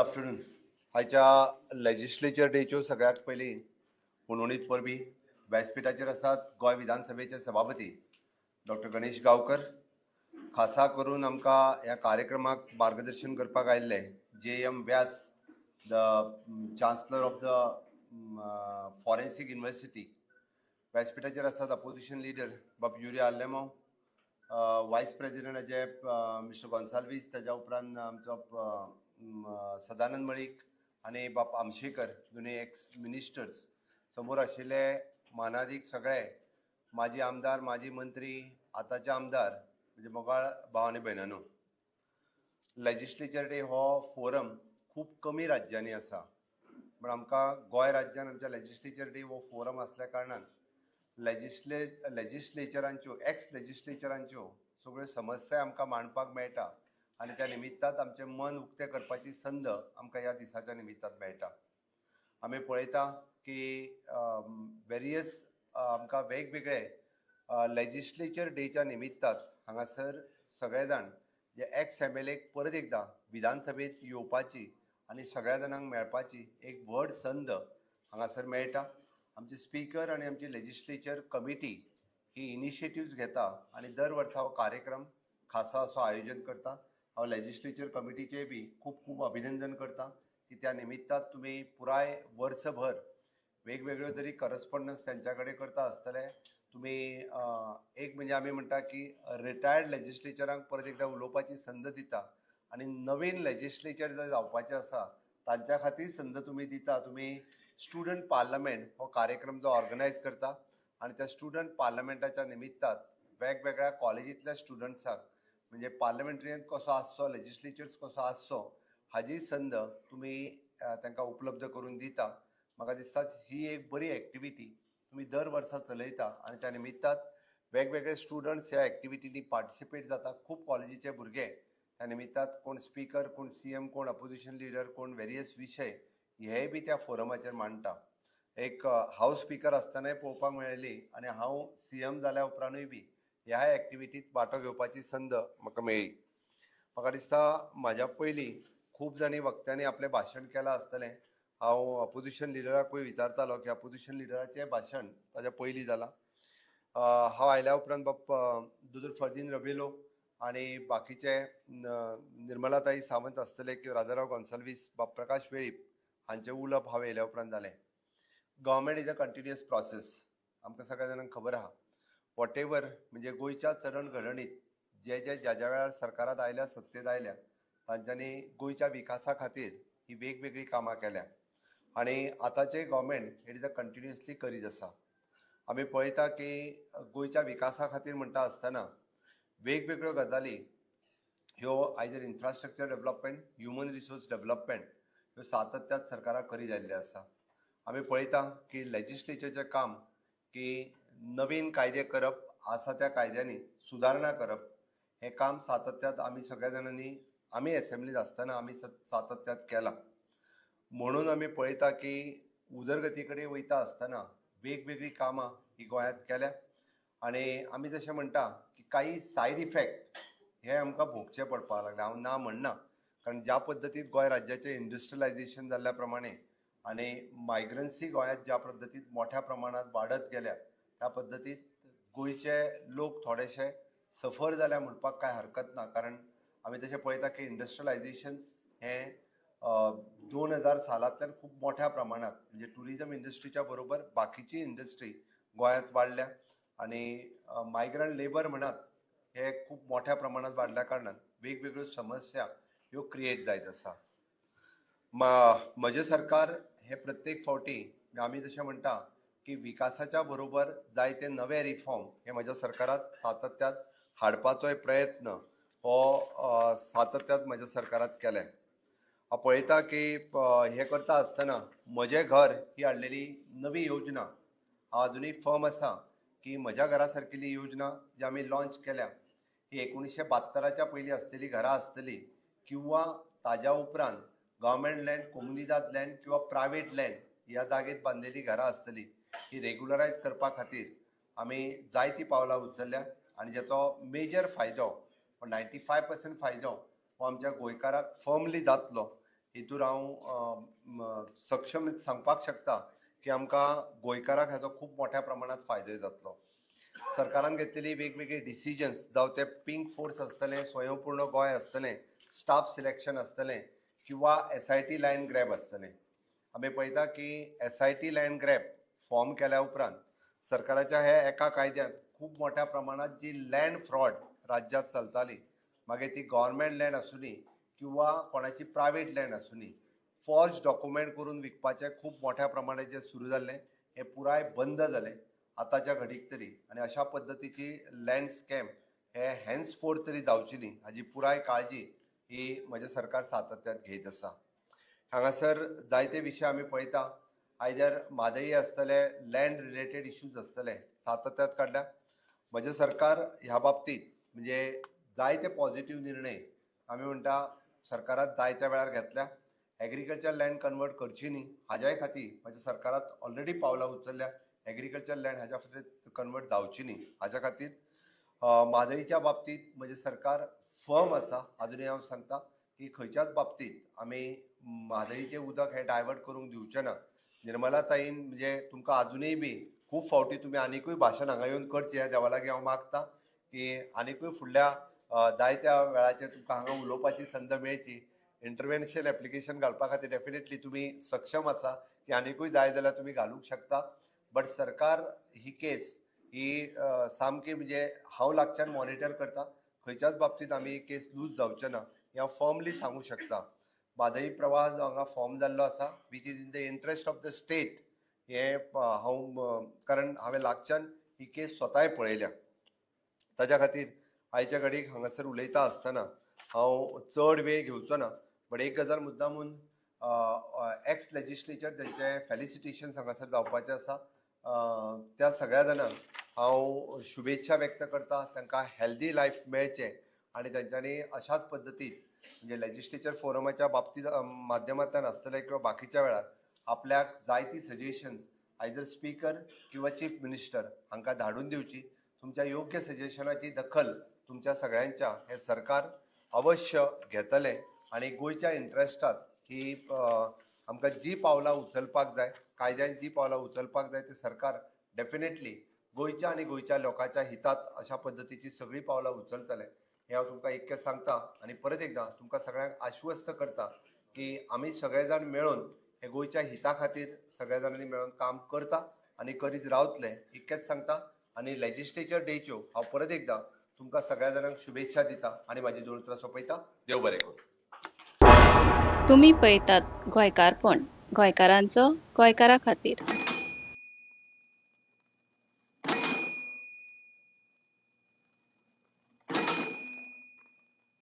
Afternoon. आयच्या legislature डेच्यो सगळ्यात पयलीं हुनहुनीत परबी. व्यासपिठाचेर आसात गोंय विधानसभेचे सभापती डॉक्टर गणेश गांवकर, खासा करून आमकां ह्या कार्यक्रमाक मार्गदर्शन करपाक आयिल्ले जे M Vyas, the Chancellor of the Forensic University. व्यासपिठाचेर आसात अपोजिशन लिडर बाब युरी आलेमांव, वायस प्रेसिडेंटाचे मिस्टर गोन्साल्वीस, ताज्या उपरांत आमचो सदानंद मळीक आनी बाब आमशेकर, दोनूय एक्स मिनिस्टर्स. समोर आशिल्ले मानादीक सगळे माजी आमदार, माजी मंत्री, आतांचे आमदार, म्हणजे मोगाळ भाव आनी भयणांनो, लेजिस्लेचर डे हो फोरम खूब कमी राज्यांनी आसा, पूण आमकां गोंय राज्यान आमच्या लेजिस्लेचर डे हो फोरम आसल्या कारणान लेजिस्लेचरांच्यो, एक्स लेजिस्लेचरांच्यो सगळ्यो समस्या आमकां मांडपाक मेळटा आनी त्या निमित्तात आमचें मन उक्तें करपाची संद आमकां ह्या दिसाच्या निमित्तात मेळटा. आमी पळयता की वेरियस आमकां वेगवेगळे लेजिस्लेचर डेच्या निमित्तात हांगासर सगळे जाण जे एक्स एमएलएक परत एकदां विधानसभेत येवपाची आनी सगळ्या जाणांक मेळपाची एक व्हड संद हांगासर मेळटा. आमचे स्पीकर आनी आमची लेजिस्लेचर कमिटी ही इनिशिएटिव्ज घेता आनी दर वर्सा हो कार्यक्रम खासा असो आयोजन करता. हांव लेजिस्लेचर कमिटीचें बी खूब खूब अभिनंदन करता की त्या निमित्तात तुमी पुराय वर्सभर वेगवेगळ्यो तरी करस्पॉन्डन्स त्यांच्या कडेन करता आसतले तुमी. एक म्हणजे आमी म्हणटा की रिटायर्ड लेजिस्लेचरांक परत एकदां उलोवपाची संद दिता आनी नवीन लेजिस्लेचर जर जावपाचें आसा, तांच्या खातीर संद तुमी दिता. तुमी स्टुडंट पार्लमेंट हो कार्यक्रम जो ऑर्गनायज करता आनी त्या स्टुडंट पार्लमेंटाच्या निमित्तात वेगवेगळ्या कॉलेजींतल्या स्टुडंट्साक म्हणजे पार्लमेंटरियन कसो आसचो, लेजिस्लेचर्स कसो आसचो, हाजी संद तुमी तांकां उपलब्ध करून दिता. म्हाका दिसता ही एक बरी एक्टिविटी तुमी दर वर्सा चलयता आनी त्या निमित्तात वेगवेगळे स्टुडंट्स ह्या एक्टिविटींनी पार्टिसिपेट जाता. खूब कॉलेजीचे भुरगे त्या निमित्तात कोण स्पीकर, कोण सीएम, कोण अपोजिशन लिडर, कोण वेरियस विशय हेय बी त्या फोरमाचेर मांडटा. एक हावस स्पीकर आसतनाय पळोवपाक मेळ्ळी आनी हांव सीएम जाल्या उपरांतूय बी ह्या एक्टिविटीत वांटो घेवपाची संद म्हाका मेळ्ळी. म्हाका दिसता म्हाज्या पयलीं खूब जाणी वक्त्यांनी आपलें भाशण केलां आसतलें. हांव अपोजिशन लिडराकूय विचारतालो की अपोजिशन लिडराचें भाशण ताज्या पयलीं जालां. हांव आयल्या उपरांत बाब दोतोर फर्दीन रबेलो आनी बाकीचे निर्मलाताई सावंत आसतले किंवा राजाराव गोन्साल्वीस, बाब प्रकाश वेळीप हांचें उलोवप हांव येयल्या उपरांत जालें. Government is a continuous process, आमकां सगळ्या जाणांक खबर आहा. What ever म्हणजे गोंयच्या चरण घडणीत जे जे ज्या ज्या वेळार सरकारांत आयल्या, सत्तेत आयल्या, तांच्यांनी गोंयच्या विकासा खातीर ही वेगवेगळीं कामां केल्या आनी आतांचें government it is a continuously करीत आसा. आमी पळयता की गोंयच्या विकासा खातीर म्हणटा आसतना वेगवेगळ्यो गजाली ह्यो either infrastructure development, human resource development ह्यो सातत्यात सरकाराक करीत आयिल्ल्यो आसा. आमी पळयता की लेजिस्लेचरचें काम की नवीन कायदे करप, आसा त्या कायद्यांनी सुदारणा करप, हें काम सातत्यात आमी सगळ्या जाणांनी आमी एसेंब्लीत आसतना आमी सातत्यात केलां. म्हणून आमी पळयता की उदरगती कडेन वयता आसतना वेगवेगळीं कामां ही गोंयांत केल्या आनी आमी जशें म्हणटा की काही सायड इफेक्ट हे आमकां भोगचे पडपाक लागले. हांव ना म्हणना, कारण ज्या पद्दतीन गोंय राज्याचें इंडस्ट्रियलायझेशन जाल्ल्या प्रमाणे आनी मायग्रन्सी गोंयांत ज्या पद्दतीन मोठ्या प्रमाणांत वाडत गेल्या, त्या पद्दतीत गोंयचे लोक थोडेशे सफर जाल्या म्हणपाक कांय हरकत ना. कारण आमी तशें पळयता की इंडस्ट्रियलायझेशन हें 2000 सालांतल्यान खूब मोठ्या प्रमाणांत, म्हणजे ट्युरिजम इंडस्ट्रीच्या बरोबर बाकीची इंडस्ट्री गोंयांत वाडल्या आनी मायग्रंट लेबर म्हणात हे खूब मोठ्या प्रमाणांत वाडल्या कारणान वेगवेगळ्यो समस्या ह्यो क्रिएट जायत आसा. म्हजें सरकार हे प्रत्येक फावटी आमी जशें म्हणटा की विकासाच्या बरोबर जायते नवे रिफॉर्म हे म्हज्या सरकारात सातत्यात हाडपाचोय प्रयत्न हो सातत्यात म्हज्या सरकारात केले. हांव पळयता की हें करता आसतना म्हजें घर ही हाडलेली नवी योजना, हांव आजुनूय फर्म आसा की म्हज्या घरा सारकेली योजना जी आमी लॉन्च केल्या, ही 1972च्या पयलीं आसलेली घरां आसतली किंवा ताज्या उपरांत गव्हर्मेंट लँड, कोमुनिदाद लँड किंवा प्रायवेट लँड ह्या जागेत बांदलेली घरां आसतली, ही रेगुलरायज करपा खातीर आमी जायतीं पावलां उचलल्या आनी ज्याचो मेजर फायदो, 95% फायदो हो आमच्या गोंयकाराक फर्मली जातलो. हितूर हांव सक्षम सांगपाक शकता की आमकां गोंयकारांक हाचो खूब मोठ्या प्रमाणात फायदो जातलो. सरकारान घेतलेली वेगवेगळे डिसिजन्स, जावं ते पिंक फोर्स आसतलें, स्वयंपूर्ण गोंय आसतलें, स्टाफ सिलेक्शन आसतलें किंवा एसआयटी लँड ग्रॅब आसतलें. आमी पळयता की एसआयटी लँड ग्रॅब फॉर्म केल्या उपरांत सरकाराच्या ह्या एका कायद्यांत खूब मोठ्या प्रमाणात जी लँड फ्रॉड राज्यांत चलताली, मागीर ती गव्हर्मेंट लँड आसुनी किंवा कोणाची प्रायवेट लँड आसुनी, फॉल्स डॉक्युमेंट करून विकपाचें खूब मोठ्या प्रमाणात जें सुरू जाल्लें हें पुराय बंद जालें आतांच्या घडीक तरी. आनी अशा पद्दतीची लँड स्कॅम हे हेन्स फोर्थ तरी जावची न्ही हाजी पुराय काळजी ही म्हजें सरकार सातत्यात घेयत आसा. हांगासर जायते विशय आमी पळयता, आयदर म्हादई आसतले, लँड रिलेटेड इश्यूज आसतले, सातत्यात काडल्या. म्हजें सरकार ह्या बाबतींत म्हणजे जायते पॉझिटीव निर्णय आमी म्हणटा सरकारात जायत्या वेळार घेतल्या. एग्रीकल्चर लँड कन्वर्ट करची न्ही हाज्याय खातीर म्हज्या सरकारात ऑलरेडी पावलां उचलल्या. एग्रीकल्चर लँड हाज्या खातीर कन्वर्ट जावची न्ही हाज्या खातीर. म्हादईच्या बाबतींत म्हजें सरकार फर्म आसा. आजुनूय हांव सांगता की खंयच्याच बाबतींत आमी म्हादईचें उदक हें डायवर्ट करूंक दिवचें ना. निर्मला ताईन म्हणजे तुमकां आजुनूय बी खूब फावटी तुमी आनिकूय भाशण हांगा येवन करचें ह्या देवा लागीं हांव मागता की आनिकूय फुडल्या जायत्या वेळाचेर तुमकां हांगा उलोवपाची संद मेळची. इंटरवेन्शन एप्लिकेशन घालपा खातीर डेफिनेटली तुमी सक्षम आसा की आनिकूय जाय जाल्यार तुमी घालूंक शकता. बट सरकार ही केस ही सामकी म्हणजे हांव लागच्यान मॉनिटर करता. खंयच्याच बाबतींत आमी ही केस लूज जावचे ना हें हांव फर्मली सांगूंक शकता. म्हादई प्रवाह जो हांगा फॉर्म जाल्लो आसा which is in the interest of the state हें हांव, कारण हांवें लागच्यान ही केस स्वताय पळयल्या. ताच्या खातीर आयच्या घडीक हांगासर उलयता आसतना हांव चड वेळ घेवचो ना. बट एक गजाल मुद्दामून एक्स लेजिस्लेचर तेंचे फेलिसिटेशन हांगासर जावपाचें आसा. त्या सगळ्या जाणांक हांव शुभेच्छा व्यक्त करता. तांकां हेल्दी लायफ मेळचें आनी तेंच्यांनी अशाच पद्दतीन म्हणजे लेजिस्लेचर फोरमाच्या बाबतींत माध्यमांतल्यान आसतलें किंवा बाकीच्या वेळार आपल्याक जायती सजेशन्स आयदर स्पीकर किंवा चीफ मिनिस्टर हांकां धाडून दिवची. तुमच्या योग्य सजेशनाची दखल तुमच्या सगळ्यांच्या हें सरकार अवश्य घेतलें आनी गोंयच्या इंट्रस्टात ही आमकां जी पावलां उचलपाक जाय, कायद्यान जी पावलां उचलपाक जाय ते सरकार डेफिनेटली गोंयच्या आनी गोंयच्या लोकांच्या हितात अशा पद्दतीची सगळीं पावलां उचलतलें हें हांव तुमकां इतकें सांगता. आनी परत एकदां तुमकां सगळ्यांक आश्वस्त करता की आमी सगळे जाण मेळून हे गोंयच्या हिता खातीर सगळ्या जाणांनी मेळून काम करता आनी करीत रावतले इतकेंच सांगता. आनी लेजिस्लेचर डेच्यो हांव परत एकदां तुमकां सगळ्या जाणांक शुभेच्छा दिता आनी म्हाजी दोन उतरां सोंपयता. देव बरें करूं. तुमी पळयतात गोंयकारपण, गोंयकारांचो गोंयकारा खातीर.